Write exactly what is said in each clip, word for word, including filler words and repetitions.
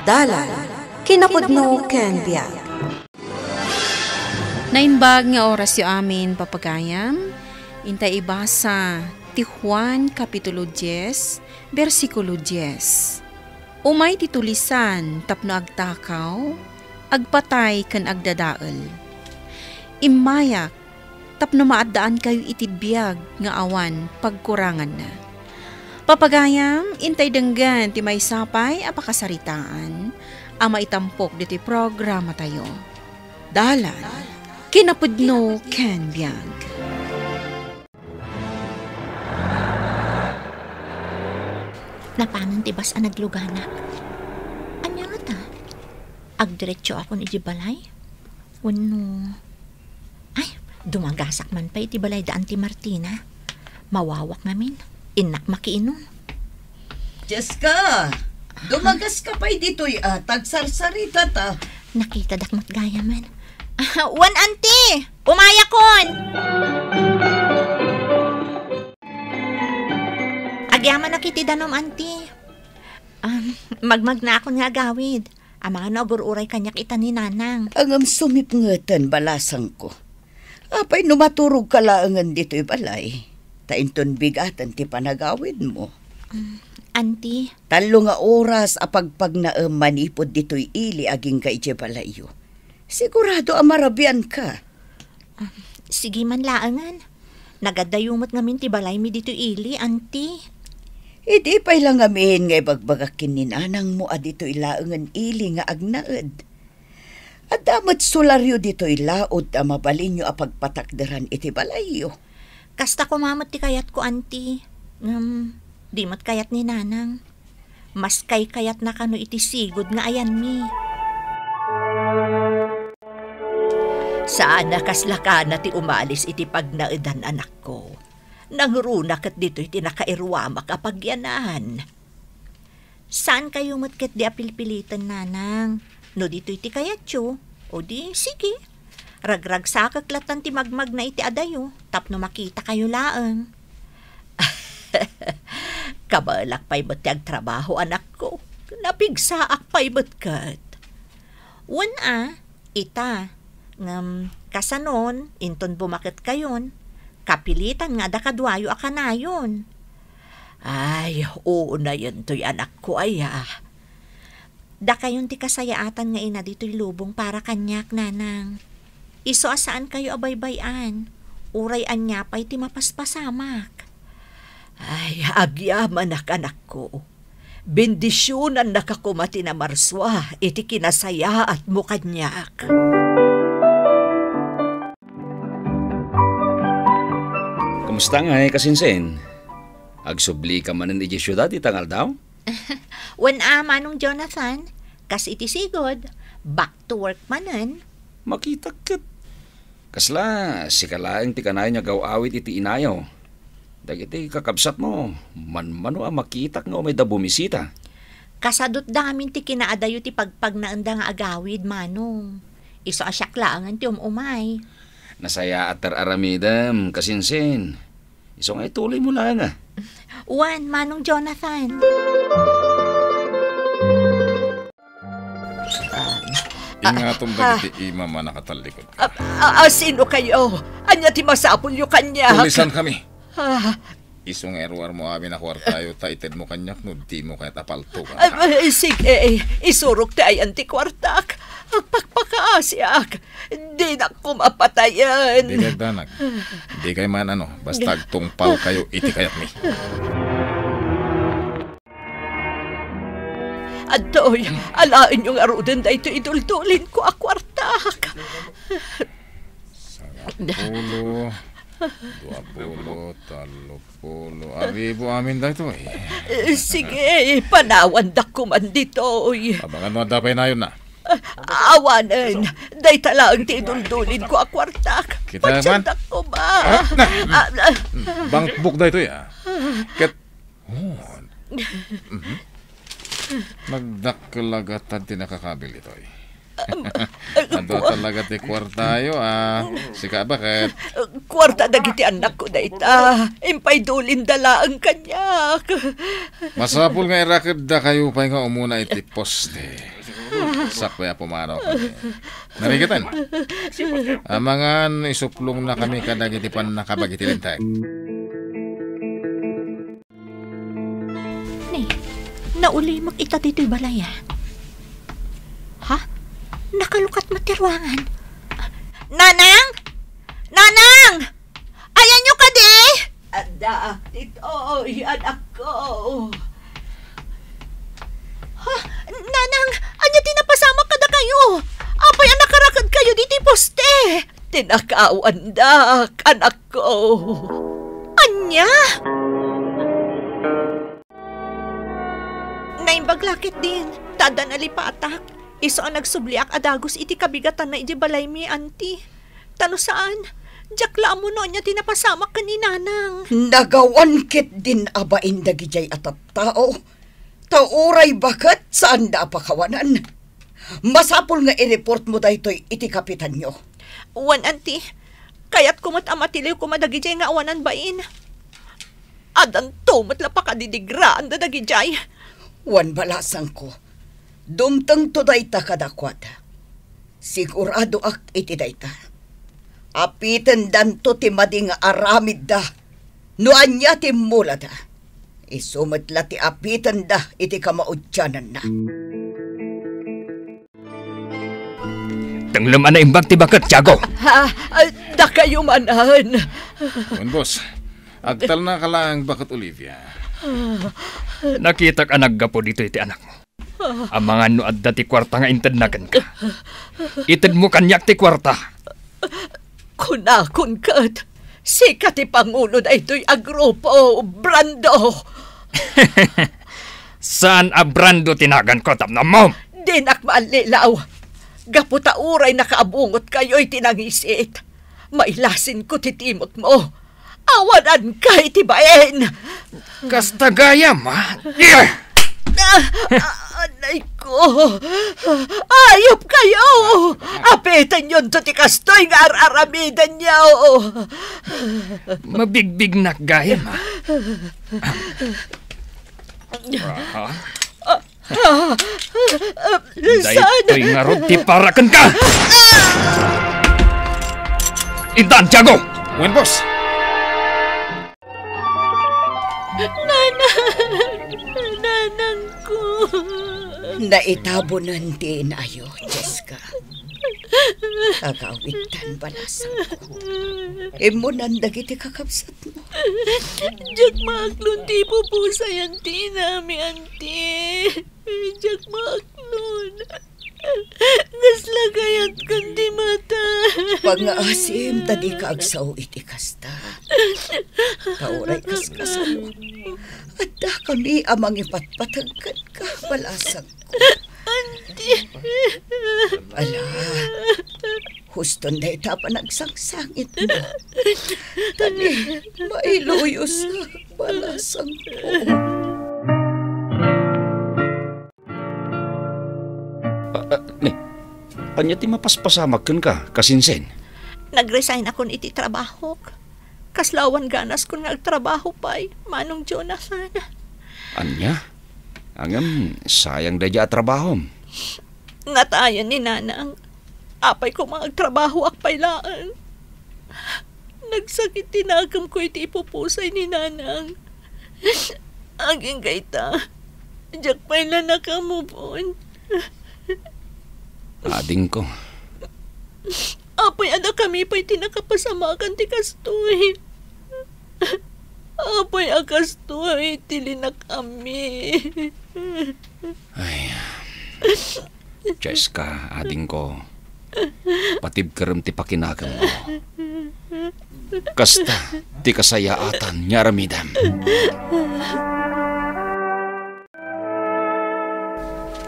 Dalan, kinapudno ken biag. Naimbag nga orasyo amin, papagayam. Intay ibasa ti Juan Kapitulo dies, bersikulo dies. Umay ti tulisan tapno agtakaw, agpatay ken agdadael. Immayak tapno maaddaankayo iti biag nga awan pagkuranganna. Papagayam, intay denggen ti maysa pay a pakasaritaan a maitampok ditoy programatayo. Dalan, kinapudno ken biag. Napanon ti bus a nagluganak. Ania ngata? Agdiretsoakon idiay balay? Wenno, ay, dumagasak man pay iti balay da Auntie Martina. Mawawak ngamin. Innak makiinom. Jessica, dumagaska pay ditoy, a, ta agsarsarita ta. Nakitadak met gayamen. Ah, wen, Auntie! Umayakon! Agyamanak iti danum, Auntie. Um, magmagnaakon nga agawid. Amangan no agur-uray kaniak ita ni Nanang. Ngem sumipngeten, balasangko. Apay no maturogka laengen ditoy balay? Ta inton bigaten ti panagawidmo. Um, Auntie. Tallo nga oras a pagpagnaem manipud ditoy ili agingga idiay balayyo. Sigurado a marabianka. Ah, sige man laengen. Nagadayo met ngamin ti balaymi ditoy ili, Auntie. Idi pay la ngamin nga ibagbagak ken ni nanangmo a ditoy laengen ili nga agnaed. Adda met solaryo ditoy laod a mabalinyo a pagpatakderan iti balayyo. Kasta koma met ti kayatko, Auntie. Ngem, di met kayat ni Nanang. Mas kaykayatna kano iti sigud nga ayanmi. Saan a kasla kana ti umalis iti pagnaedan, anakko. Nangruna ket ditoy ti nakairuamak a pagyanan. Saankayo met ketdi a pilpiliten, Nanang. No ditoy ti kayatyo, o di, sige. Ragragsakek lattan ti magmagna iti adayo tapno makitakayo laeng. Kabaelak pay met ti agtrabaho, anakko. Napigsaak pay met ket. Wen a, ita. Ngem kasanon, inton bumaketkayon, kapilitan nga adda kaduayo a kanayon. Ay, unayentoy, anakko aya. Dakayon ti kasayaatan nga ina ditoy lubong para kaniak, Nanang. Isu a saankayo a baybay-an, uray ania pay ti mapaspasamak. Ay, agyamanak, anakko. Bendisionannaka koma ti namarsua iti kinasayaatmo kaniak. Kumusta ngay, kasinsin? Agsublika manen idiay siudad ita nga aldaw? Wen a, Manong Jonathan, kas iti sigud, back to work manen. Makitak ket. Kasla, sika laeng ti kanayon nga agaw-awid iti inayo. Dagiti kakabsatmo, manmano a makitak nga umayda bumisita. Kasadutda ngamin ti kinaadayo ti pagpagnaenda nga agawid, Manong. Isu a siak laengen ti um-umay. Nasayaat ti ar-aramidem, kasinsin. Isu nga ituloymo laeng, a. Wen, Manong Jonathan. Ingatom dagiti imam a nakatallikod. A, a, a, sino kayo? Ania ti masapulyo kaniak? Tulisan kami. Ah. Isu nga iruarmo amin a kuartayo ta itedmo kaniak no dimo kayat a paltokan. Ah, ah, sige, isurok ti ayan ti kuartak. Agpakpakaasiak. Dinak koma patayen. Dikay agdanag. Dikay man ano, basta agtungpalkayo iti kayatmi. Adtoy, alaenyo ngaruden daytoy iduldulinko a kuartak. Sangapulo, duapulo, tallopulo, aribu amin daytoy. Eh, sige, panawandak koman ditoy. Amangan no adda pay nayonna. Ah, awanen, dayta laeng ti iduldulinko a kuartak. Kita, man. Patiendak koma. Ah, na. Ah, ah. Bankbok daytoy, a. Ket Oh. Mhm. Nagdakkel a gatad ti nakakabil ditoy. Am-, ah, Adu talaga ti kuartayo, a. Sika, baket? Kuarta dagiti annakko dayta. Impay dulinda laeng kaniak. Masapul nga irakeddakayo pay nga umuna iti poste. Sakbay a pumanaw kami. Narigatan. Amangan, isuplongnakami kadagiti pannakabagi ti linteg. Ni, naulimek ita ditoy balay, a. Ha? Nakalukat met ti ruangan. Nanang! Nanang! Ayanyo kadi? Adda, ditoy, anakko. Ha? Nanang, ania ti napasamak kadakayo? Apay a nakarakedkayo ditoy poste? Tinakawandak, anakko. Ania? Naimbag la ketdin, ta adda nalipatak. Isu a nagsubliak a dagus iti kabigatanna idiay balaymi, anti. Ta no saan, diak la ammo no ania ti napasamak ken ni Nanang. Nagawan ketdin a bain dagidiay a tattao. Ta uray baket, saanda a pakawanan. Masapul nga i-report mo daytoy iti kapitanyo. Wen, anti, kayatko met a matiliw koma dagidiay nga awanan bain. Addanto met la pakadidigraanda dagidiay. Wen, balasangko, dumtengto dayta kadakuada. Siguradoak iti dayta. Apitendanto ti madi nga aramidda no ania ti immulada. Isu met la ti apitenda iti kamaudiananna. Tenglem a naimbag ti baket, Tiago. Ha? Ah, dakayo manen. Wen, boss. Agtalnaka laeng, baket Olivia. Nakitak a naggapu ditoy ti anakmo. Amangan no adda ti kuarta nga intedna kenka. Itedmo kaniak ti kuarta. Kunakon ket, sika ti pangulo daytoy a grupo, Brando. Saan a Brando ti naganko, tapno ammom? Dinak maallilaw. Gapu ta uray nakaabungotkayo iti nangisit. Mailasinko ti timekmo. Awananka iti bain. Kasta gayam, a? Ah, ah, anay ko. Ayupkayo. Apitenyonto ti kastoy nga ar-aramidenyo. Mabigbignak gayam, a? Aha. Daytoy ngarud ti para kenka! Intan, Tiago! Wen, boss. Nanang! Nanangko! Naitabonen ti inayo, Jessica. Agawidtan, balasangko. Immunan dagiti kakabsatmo. Diak maaklon ti ipupusay, anti, inami, anti. Diak maaklon. Kasla kayatkan ti mata. Pangngaasim ta dika agsao iti kasta. Ta uray kaskasano, addakami a mangipatpateg kenka, balasangko. Anti. Ala, huston dayta a panagsangsangitmo. Ta ni, mailuyosak, balasangko. Ah, ah, ni, ania ti mapaspasamak kenka, kasinsin? Nag-resign akon iti trabahok. Kasla awan ganaskon nga agtrabaho pay, Manong Jonathan. Ania? Ngem, sayang daydiay a trabahom. Natayen ni Nanang. Apay koma nga agtrabahoak pay laeng. Nagsakit ti nakemko iti ipupusay ni Nanang. Agingga ita, diak pay la nakamove on. Adingko. Apay a dakami pay ti nakapasamakan ti kastoy? Apay a kastoy ti linak-ammi? Ay, Jessica, adingko, patibkerem ti pakinakemmo. Kasta ti kasayaatan nga aramidem.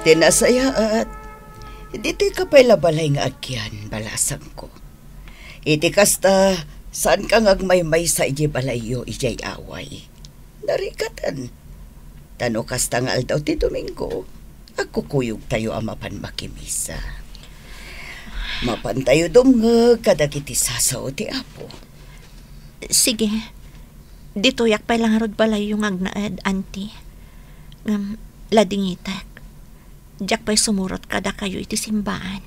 Ti nasayaat, ditoyka pay la balay nga agyan, balasangko. Iti kasta, saanka nga agmaymaysa idiay balayyo idiay away. Narikatan. Ta no kasta nga aldaw ti Domingo, agkukuyogtayo a mapan makimisa. Mapantayo dumngeg kadagiti sasao ti Apo. Sige. Ditoyak pay la ngarud balayyo nga agnaed, Auntie. Ngem, ladingitek. Diak pay sumurot kadakayo iti simbaan.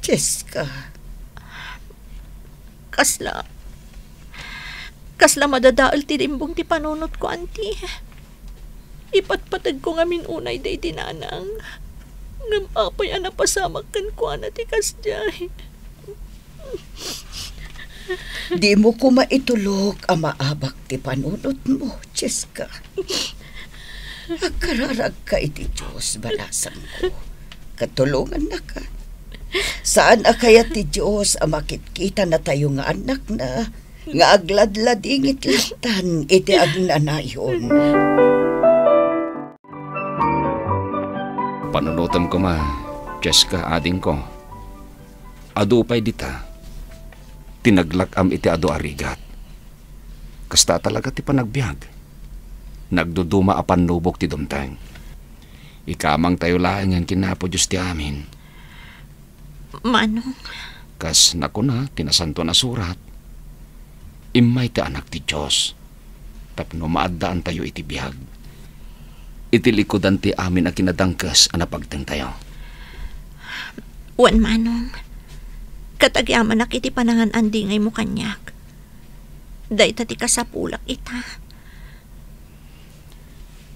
Jessica. Kasla, kasla madadael ti imbung ti panunotko, Auntie. Ipatpategko ngamin unay daydi nanang. Ngem apay a napasamak kenkuana ti kasdiay? Dimo koma itulok a maabak ti panunotmo, Jessica. Agkararagka iti Dios, balasangko, ket tulongannaka. Saan a kayat ti Dios a makitkita natayo nga annakna nga agladladingit lattan iti agnanayon. Panunotem koma, Jessica, adingko. Adu pay dita ti naglak-am iti adu a rigat. Kasta talaga ti panagbiag. Nagduduma a pannubok ti dumteng. Ikamangtayo laengen ken Apo Dios ti amin. Manong. Kas nakuna ti Nasantoan a Surat, immay ti Anak ti Dios tapno maaddaantayo iti biag, iti likudan ti amin a kinadangkes a napagtengtayo. Wen, Manong, ket agyamanak iti panangan-andingaymo kaniak. Dayta ti kasapulak ita.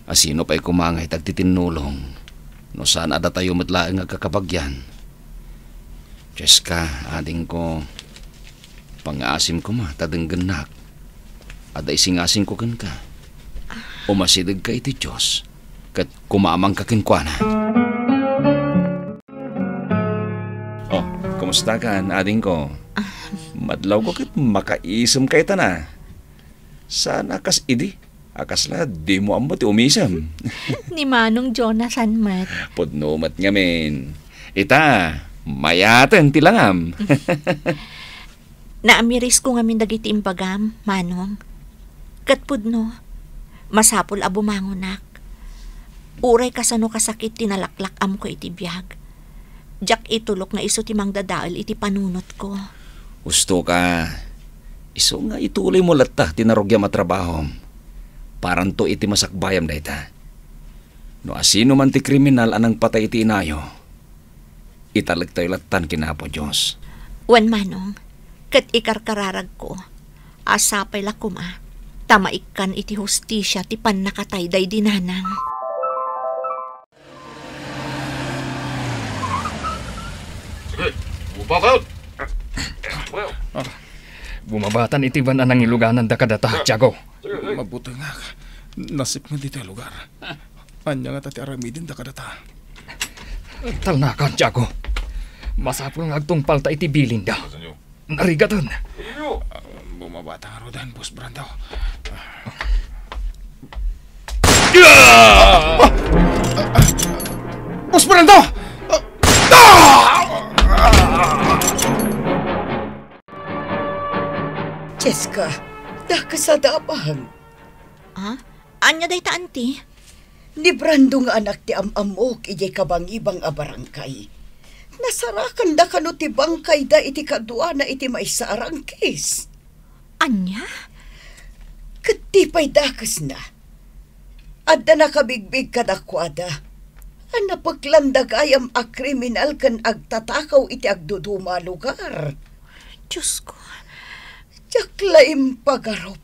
A sino pay koma nga itagtitinnulong no saan a datayo met laeng nga agkakabagian? Jessica, adingko, pangngaasim koma ta denggennak a daisingasingko kenka. Umasidegka iti Dios ket kumamangka kenkuana. Oh, kumusta kan, adingko? Madlawko ket makaisemka ita na. Saan a kas idi a kasla dimo ammo ti umisem. Ni Manong Jonathan met. Pudno met ngamin. Ita, mayaten ti langam. Naamirisko ngamin dagiti imbagam, Manong. Ket pudno, masapul a bumangonak. Uray kasano kasakit ti nalaklak-amko iti biag, diak itulok nga isu ti mangdadael iti panunotko. Husto ka. Isu nga ituloymo latta ti narugiam a trabahom. Paranto iti masakbayam dayta. No asino man ti kriminal a nangpatay iti inayo, italektayo lattan ken Apo Dios. Wen, Manong, ket ikarkararagko a sapay la koma ta maikkan iti hustisia ti pannakatay daydi nanang. Sige, bumaba kayo. Ah, bumabatan iti van a nangilugananda kadata, Tiago. Mabutengak. Nasipnget ditoy lugar. Ania ngata ti aramidenda kadata? Talnakan, Tiago. Masapul nga agtungpalta iti bilinda. Narigaten. Ah, bumabata ngaruden, Boss Brando. Boss Brando! Jessica, dakes a dabang. Ah? Ania dayta, Auntie? Ni Brando nga anak ti am-ammok idiay kabangibang a barangay. Nasarakanda kano ti bangkayda iti kaduana iti maysa a rangkis. Ania? Ket ti pay dakesna, adda nakabigbig kadakuada a napeklanda gayam a kriminal ken agtatakaw iti agduduma a lugar. Diosko. Diak la impagarup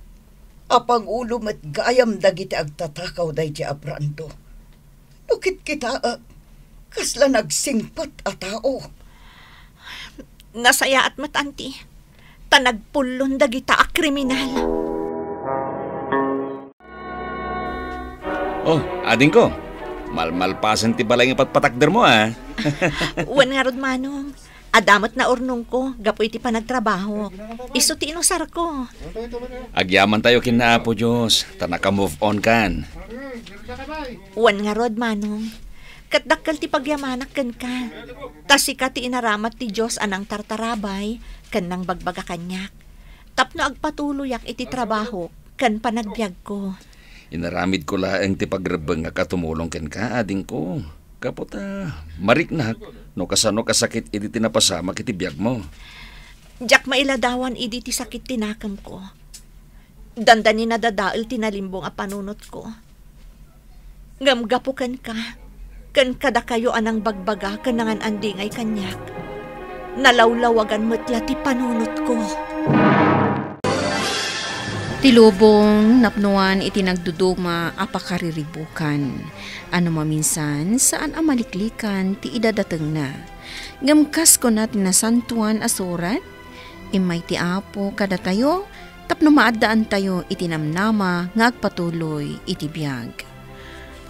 a pangulo met gayam dagiti agtatakaw daydiay a Brando. No kitkitaek, kasla nagsingpet a tao. Nasayaat met, Auntie, ta nagpullon dagita a kriminal. Oh, adingko, malmalpasen ti balay nga patpatakdermo, a. Wen ngarud, Manong. Adda met naurnongko gapu iti panagtrabahok. Isu ti inusarko. Agyamantayo ken Apo Dios, ta naka-move on kan. Wen ngarud, Manong. Ket dakkel ti pagyamanak kenka. Ta sika ti inaramat ti Dios a nangtartarabay ken nangbagbaga kaniak tapno agpatuloyak iti trabahok ken panagbiagko. Inaramidko laeng ti pagrebbengak a tumulong kenka, adingko. Gapu ta mariknak no kasano kasakit idi ti napasamak iti biagmo. Diak mailadawan idi ti sakit ti nakemko. Dandani nadadael ti nalimbong a panunotko. Ngem gapu kenka, ken kadakayo a nangbagbaga ken nangan-andingay kaniak, nalawlawagan met la ti panunotko. Ti lubong napnoan iti nagduduma a pakariribukan. Ano maminsan, saan a maliklikan ti idadatengna. Ngem kas kuna ti Nasantoan a Surat, immay ti Apo kadatayo tapno maaddaantayo iti namnama nga agpatuloy iti biag.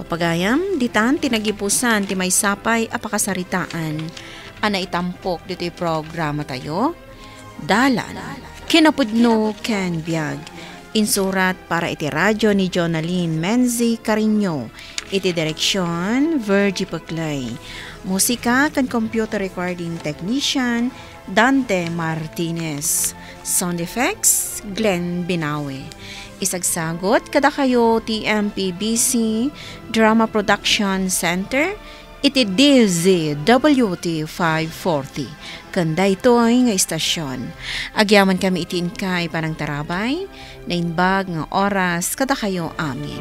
Papagayam, ditan ti nagipusan ti maysa pay a pakasaritaan a naitampok ditoy programatayo, Dalan, Kinapudno ken Biag. Insurat para iti radio ni Jonalyn Menzi Cariño. Iti direksion, Virgie Peclay. Musika ken computer recording technician, Dante Martinez. Sound effects, Glenn Binawe. Isagsagot kadakayo ti M P B C Drama Production Center iti D Z W T five forty. Ken daytoy nga istasion, agyamankami iti inkay panangtarabay, naimbag nga oras kadakayo amin.